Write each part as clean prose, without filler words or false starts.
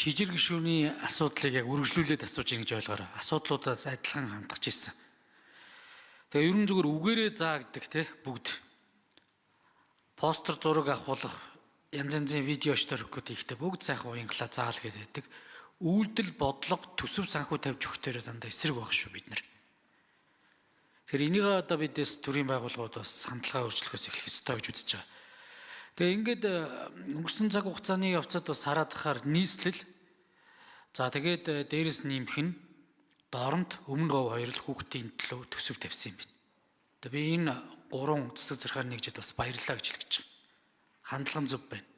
Шижир гишүүний асуудлыг яг үргэлжлүүлээд асууж ийн гэж ойлгоорой. Асуудлуудаас адилхан хандаж ирсэн. Тэгээ ер нь зүгээр үгээрээ заа гэдэг те бүгд. Постэр зураг авахулах янз янзын видео өчтөрөкөд хийхдээ бүгд сайхан уянгалаа заал гэдэг. Үйлдэл бодлого төсөв санхүү тавьж өгөх дандаа эсрэг байх шүү бид нар. Тэгэхээр энийг одоо бид эс төрийн байгууллагууд бас хандлагаа өөрчлөхөөс эхлэх ёстой гэж үзэж байгаа. Тэгээ ингээд өнгөрсөн цаг хугацааны явцад бас хараад хахаар нийслэл за тэгээд дээрэс нэмэх нь доромт өмнө говь хоёр л хүүхдийн төлөө төсөв тавьсан юм байна. Тэгээ би энэ гурван цэцэг зэрхаар нэгжид бас баярлалаа гэж хэлэх гэж байгаа. Хандлага зөв байна.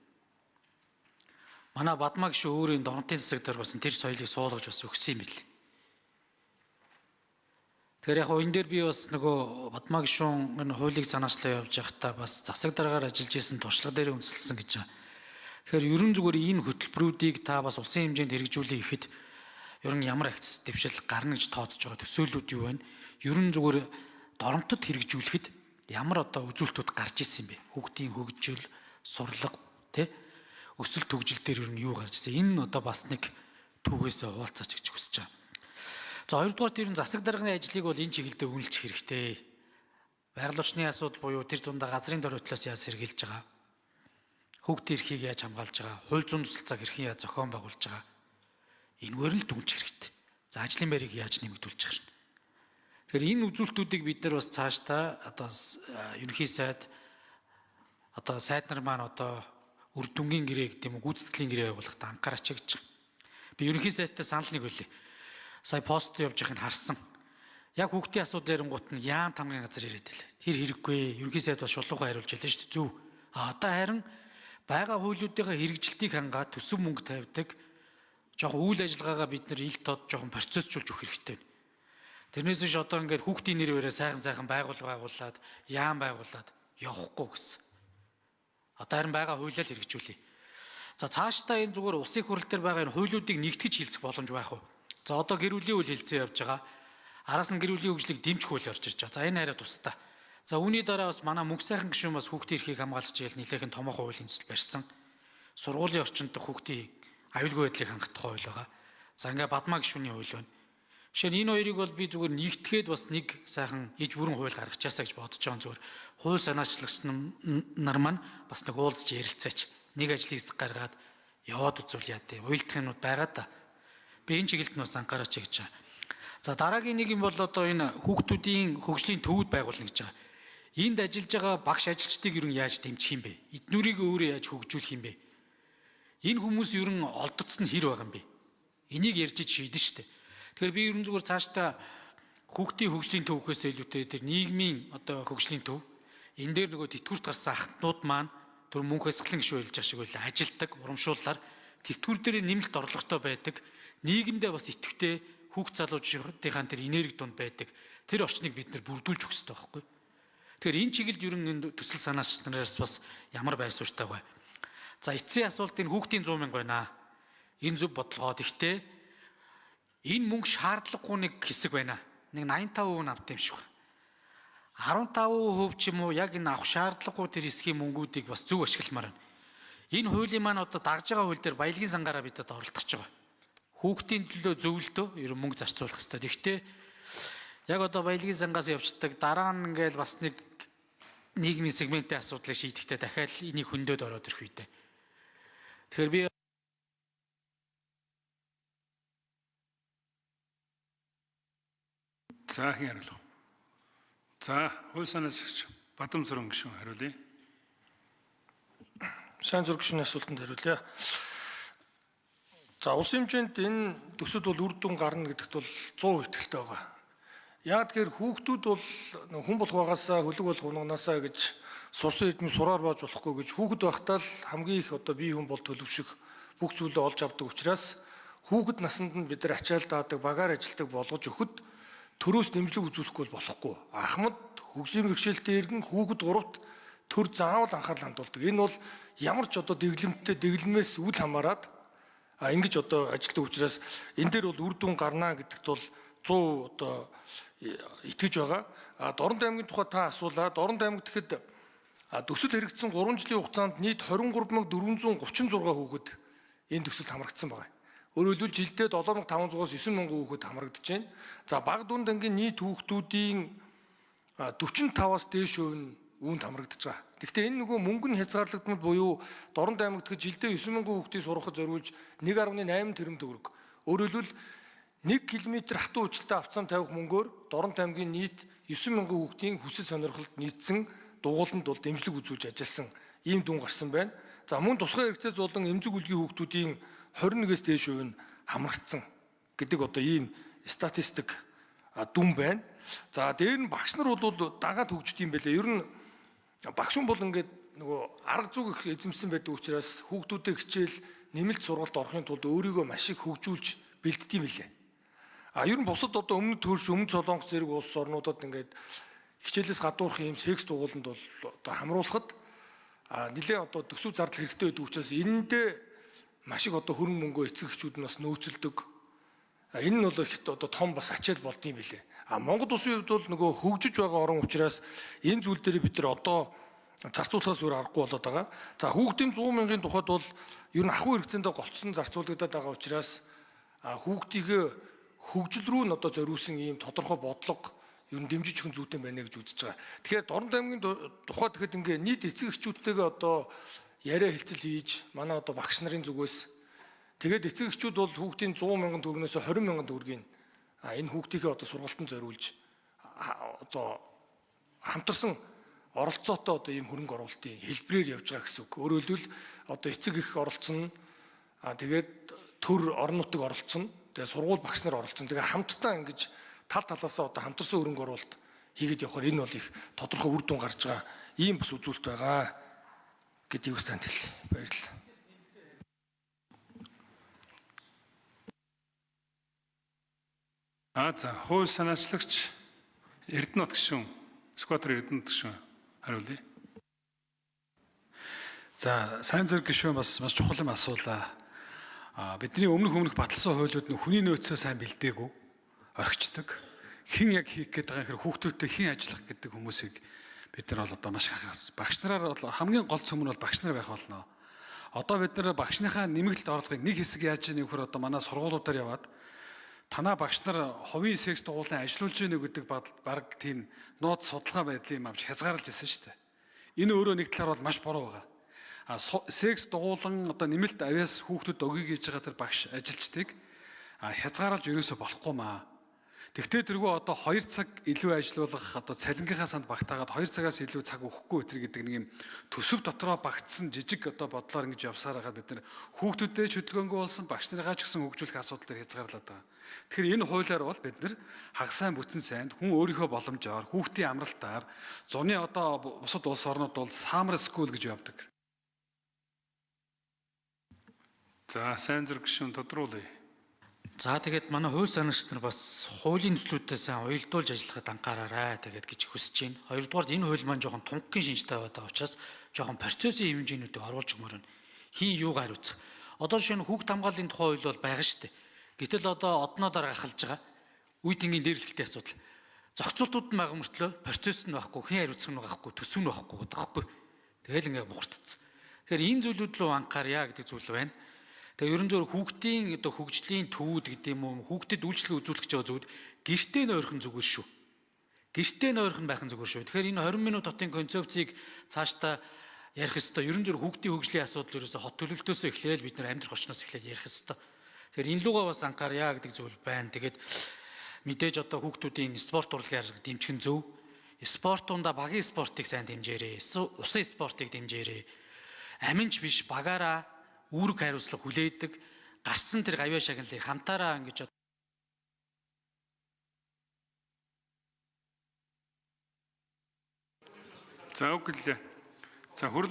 Манай Бадмаа гişүү өөрийн доромтын засаг дээр бас тэр соёлыг суулгаж бас өгсөн юм бэл. Тэгэхээр яг энэ дээр би бас нөгөө Бадмаа гişүүн энэ хуулийг санаачлаа явж байхдаа бас засаг дараагаар ажиллаж исэн туршлага дээр үндэслэсэн гэж байгаа. Тэгэхээр ерөн зүгээр энэ хөтөлбөрүүдийг та бас улсын хэмжээнд хэрэгжүүлэх гэхэд ер нь ямар акцис дэвшил гарна гэж тооцож байгаа төсөөллүүд юу байна? Ер нь зүгээр доромтод хэрэгжүүлэхэд ямар одоо үзүүлэлтүүд гарч исэн юм бэ? Хүүхдийн хөгжил, сурлага, тэ өсөлт хөгжил дээр ер нь юу гарч исэн? Энэ нь одоо бас нэг түүхээсээ хуваалцаач гэж хүсэж байгаа. За хоёрдугаар тэр нь засаг дарганы ажлыг бол энэ чиглэлдээ үнэлчих хэрэгтэй. Байгаль орчны асуудал буюу тэр дундаа газрын дөрвөлтлөөс яаж сэргийлж байгаа? Хүүхдийн эрхийг яаж хамгаалж байгаа? Хууль зүйн тусалцааг хэрхэн яаж зохион байгуулж байгаа? Энэгээр л дүнчих хэрэгтэй. За ажлын байрыг яаж нэмэгдүүлж байгаа юм. Тэгэхээр энэ үзүүлэлтүүдийг бид нар бас цаашдаа одоо ерөнхий сайд одоо сайд нар маань одоо үр дүнгийн гэрээ гэдэг юм уу гүйцэтгэлийн гэрээ байгуулахдаа анхаараач гэж байгаа. Би ерөнхий сайдтай санал нэг байлээ. Сая пост явж байхыг харсан. Яг хүүхдийн асуудал ярингуут нь яам тамгын газар ирээд байлаа. Тэр хэрэггүй. Ерөнхий сайд бас шулуухан хариулж байлаа шүү дээ. Зөв. А одоо харин байгаа хуулиудынхаа хэрэгжилтийг хангаад төсөв мөнгө тавьдаг жоохон үйл ажиллагаагаа бид нар ил тод жоохон процессжуулж өгөх хэрэгтэй байна. Тэрнээс биш одоо ингээд хүүхдийн нэр бариа сайхан сайхан байгууллага байгуулад яам байгуулад явахгүй гэсэн. Одоо харин байгаа хуулиа л хэрэгжүүлье. За цаашдаа энэ зүгээр улсын хурал дээр байгаа энэ хуулиудыг нэгтгэж хилцэх боломж байх уу? За одоо гэр бүлийн үйл хилцээ явж байгаа. Араас нь гэр бүлийн хөгжлийг дэмжих хууль орж ирж байгаа. За энэ арай тусдаа. За үүний дараа бас манай мөнх сайхан гишүүн бас хүүхдийн эрхийг хамгаалах чиглэл нэлээхэн томоохон хуулийн төсөл барьсан. Сургуулийн орчинд хүүхдийн аюулгүй байдлыг хангах тухай хууль байгаа. За ингээ Бадмаа гишүүний хууль байна. Жишээ нь энэ хоёрыг бол би зүгээр нэгтгээд бас нэг сайхан иж бүрэн хууль гаргачихаасаа гэж бодож байгаа зүгээр хууль санаачлагч нар маань бас нэг уулзч ярилцаач. Нэг ажлын хэсэг гаргаад яваад үзвэл яа тий. Уйлдах юмнууд байгаа да. Би энэ чиглэлд нь бас анхаараач гэж байгаа. За дараагийн нэг юм бол одоо энэ хүүхдүүдийн хөгжлийн төвүүд байгуулна гэж байгаа. Энд ажиллаж байгаа багш ажилчдыг ер нь яаж дэмжих юм бэ? Эднүрийг өөрөө яаж хөгжүүлэх юм бэ? Энэ хүмүүс ер нь олдцсон хэр байгаа юм бэ? Энийг ярьж шийдэн штэ. Тэгэхээр би ер нь зүгээр цаашдаа хүүхдийн хөгжлийн төвхөөс илүүтэй тэр нийгмийн одоо хөгжлийн төв энэ дээр нөгөө тэтгэврт гарсан ахтнууд маань түр мөнх хэсгэлэн гişүү хэлж байгаа шиг байлаа ажилдаг урамшууллаар тэтгэвэр дээр нэмэлт орлоготой байдаг нийгэмдээ бас идэвхтэй хүүхд залуучуудынхаа тэр энерги дунд байдаг тэр орчныг бид нэр бүрдүүлж өгөх хэрэгтэй байхгүй. Тэгэхээр энэ чиглэлд ер нь энэ төсөл санаач нараас бас ямар байр суурьтай вэ? За эцсийн асуулт энэ хүүхдийн 100 мянга байна. Энэ зөв бодлогоо. Гэхдээ энэ мөнгө шаардлагагүй нэг хэсэг байна. Нэг 85% нь авд юм шиг байна. 15% ч юм уу яг энэ авах шаардлагагүй тэр хэсгийн мөнгүүдийг бас зөв ашигламаар байна. Энэ хуулийн маань одоо дагж байгаа хууль дээр баялагын сангаараа бид одоо оролдох гэж байгаа. Хүүхдийн төлөө зөвлөлтөө ер нь мөнгө зарцуулах хэрэгтэй. Гэхдээ яг одоо баялагын сангаас явцдаг дараа нь ингээл бас нэг нийгмийн сегментийн асуудлыг шийдэхдээ дахиад энийг хөндөөд ороод ирэх үедээ. Тэгэхээр би За хэн хариулах вэ? За хууль санаачлагч Бадамсуран гишүүн хариулъя. Сайн зүрх гишүүний асуултанд хариулъя. За улсын хэмжээнд энэ төсөлд бол үр дүн гарна гэдэгт бол 100% итгэлтэй байгаа. Яг тэгэхээр хүүхдүүд бол хүн болох байгаасаа хөлөг болох унаганаасаа гэж сурсан эрдэм сураар боож болохгүй гэж хүүхэд байхдаа л хамгийн их одоо бие хүн бол төлөвшөх бүх зүйлээ олж авдаг учраас хүүхэд насанд нь бид нар ачаал даадаг, багаар ажилладаг болгож өгөхөд төрөөс дэмжлэг үзүүлэхгүй бол болохгүй. Ахмад хөгжлийн бэрхшээлтэй иргэн хүүхэд гуравт төр заавал анхаарал хандуулдаг. Энэ бол ямар ч одоо дэглэмтэй дэглэмээс үл хамааран ингэж одоо ажилтдаг учраас энэ дээр бол үр дүн гарна гэдэгт бол 100 одоо итгэж байгаа. А Дорнод аймгийн тухай та асуулаа. Дорнод аймаг гэхэд төсөл хэрэгжсэн 3 жилийн хугацаанд нийт 23436 хүүхэд энэ төсөлд хамрагдсан байгаа. Өөрөөр хэлбэл жилдээ 7500-аас 9000 хүүхэд хамрагдаж байна. За бага дунд ангийн нийт хүүхдүүдийн 45-аас дээш хувь нь үүнд хамрагдаж байгаа. Гэхдээ энэ нөгөө мөнгө нь хязгаарлагдмал буюу Дорнод аймагт жилдээ 9000 хүүхдийг сургахад зориулж 1.8 тэрбум төгрөг. Өөрөөр хэлбэл 1 км хатуу хүчлэлтэй авцаам тавих мөнгөөр Дорнод аймгийн нийт 9000 хүүхдийн хүсэл сонирхолд нийцсэн дугууланд бол дэмжлэг үзүүлж ажилласан ийм дүн гарсан байна. За мөн тусгай хэрэгцээ зуулан эмзэг үлгийн хүүхдүүдийн 21-ээс дээш хувь нь хамрагдсан гэдэг одоо ийм статистик дүн байна. За дээр нь багш нар бол дагаад хөгждөг юм байлээ. Ер нь багш хүн бол ингээд нөгөө арга зүйг их эзэмсэн байдаг учраас хүүхдүүдэд хичээл нэмэлт сургалт орохын тулд өөрийгөө маш их хөгжүүлж бэлддэг юм билээ. А ер нь бусад одоо өмнөд төрш, өмнөд Солонгос зэрэг улс орнуудад ингээд хичээлээс гадуурх ийм секс дугууланд бол одоо хамруулахад нэлээд одоо төсөв зардал хэрэгтэй байдаг учраас энэндээ маш их одоо хөрөнгө мөнгөө эцэг эхчүүд нь бас нөөцөлдөг. Энэ нь бол их одоо том бас ачаал болдсон юм билээ. А Монгол улсын хувьд бол нөгөө хөгжиж байгаа орн учраас энэ зүйл дээр бид нар одоо зарцуулахаас өөр аргагүй болоод байгаа. За хүүхдийн 100 мянган тухайд бол ер нь ахуй хэрэгцээндээ голцсон зарцуулагдаад байгаа учраас хүүхдийнхээ хөгжил рүү нь одоо зориулсан ийм тодорхой бодлого ер нь дэмжиж өгөх зүйтэй байна гэж үзэж байгаа. Тэгэхээр Дорнод аймгийн тухайд тэгэхэд ингээ нийт эцэг эхчүүдтэйгээ одоо яриа хэлцэл хийж манай одоо багш нарын зүгээс тэгээд эцэг эхчүүд бол хүүхдийн 100 мянган төгрөгнөөс 20 мянган төгрөгийн энэ хүүхдийнхээ одоо сургалтанд зориулж одоо хамтарсан оролцоотой одоо ийм хөрөнгө оруулалтын хэлбэрээр явж байгаа гэсэн үг. Өөрөөр хэлбэл одоо эцэг их оролцсон, тэгээд төр орон нутаг оролцсон, тэгээд сургууль багш нар оролцсон. Тэгээд хамтдаа ингэж тал талаасаа одоо хамтарсан хөрөнгө оруулалт хийгээд явахаар энэ бол их тодорхой үр дүн гарч байгаа ийм бас үзүүлэлт байгаа гэдгийг бас танд хэлье. Баярлалаа. За хууль санаачлагч Эрдэнэт гишүүн, Сүхбаатар Эрдэнэт гишүүн хариулъя. За сайн зэрэг гишүүн бас маш чухал юм асуулаа. Бидний өмнөх баталсан хуулиуд нь хүний нөөцөө сайн бэлдээгүй орхичдаг. Хэн яг хийх гээд байгаа юм хэрэг хүүхдүүдтэй хэн ажиллах гэдэг хүмүүсийг бид нар бол одоо маш анхаарах. Багш нараар бол хамгийн гол цөм нь бол багш нар байх болно. Одоо бид нар багшныхаа нэмэгдэлт орлогыг нэг хэсэг яаж ийм нөхөр одоо манай сургуулиудаар яваад танаа багш нар хувийн секс дугуулan ажиллуулж гэнэ гэдэг баг тийм нууц судалгаа байдлын юм авч хязгаарлаж ирсэн шүү дээ. Энэ өөрөө нэг талаар бол маш буруу байгаа. Секс дугуулan одоо нэмэлт авиас хүүхдүүд өгье гэж байгаа тэр багш ажилчдыг хязгаарлаж ерөөсө болохгүй маа. Тэгтээ тэргүй одоо 2 цаг илүү ажиллуулах одоо цалингийнхаа санд багтаагаад 2 цагаас илүү цаг өгөхгүй өтер гэдэг нэг юм төсөв дотроо багтсан жижиг одоо бодлоор ингэж явсаар байгаад бид нар хүүхдүүдэд ч хөдөлгөөнгүй болсон, багш нарыгаа ч гэсэн хөгжүүлэх асуудал дээр хязгаарлаад байгаа. Тэгэхээр энэ хуулиар бол бид нар хагас сайн бүтэн сайнд хүн өөрийнхөө боломжоор хүүхдийн амралтаар зуны одоо бусад улс орнууд бол summer school гэж явдаг. За сайн зэрэг гишүүн тодруулъя. За тэгээд манай хууль санагч нар бас хуулийн төслүүдтэй сайн уялдуулж ажиллахад анхаараарай тэгээд гэж хүсэж байна. Хоёрдугаар энэ хууль маань жоохон тунгагийн шинжтэй байгаа учраас жоохон процессын хэмжээнүүдийг оруулж өгмөр байна. Хин юугаар хариуцах. Одоо жишээ нь хүүхд хамгааллын тухай хууль бол байгаа шүү дээ. Гэтэл одоо одноо дараа гахалж байгаа. Үе тэнгийн дээрлэлтийн асуудал. Зохицуултууд нь байгаа мөртлөө процесс нь байхгүй, хэн хариуцах нь байхгүй, төсөв нь байхгүй гэдэг байхгүй. Тэгэл ингээ бухартцсан. Тэгэхээр энэ зүйлүүд рүү анхаарья гэдэг зүйл байна. Тэгээ ерөн зөв хүүхдийн одоо хөгжлийн төвүүд гэдэг юм уу, хүүхдэд үйлчлэгээ үзүүлэх гэж байгаа зүгд гэртээ нойрхон зүгээр шүү. Гэртээ нойрхон байх нь зүгээр шүү. Тэгэхээр энэ 20 минут хотын концепцийг цаашдаа ярих ёстой. Ерөн зөв хүүхдийн хөгжлийн асуудал ерөөсө хот төлөвлөлтөөсөө эхлээл бид нар амьдрах орчноос эхлээл ярих ёстой. Тэгэхээр энэ лугаа бас анхаарья гэдэг зүйл байна. Тэгээд мэдээж одоо хүүхдүүдийн спорт урлагийн арга дэмжих нь зөв. Спортундаа багийн спортыг сайн дэмжээрэй. Усын спортыг дэмжээрэй. Аминч биш багаараа үүрэг хариуцлага хүлээдэг, гарсан тэр гавьяа шагналыг хамтаараа ингэж За үг гэлээ. За хурл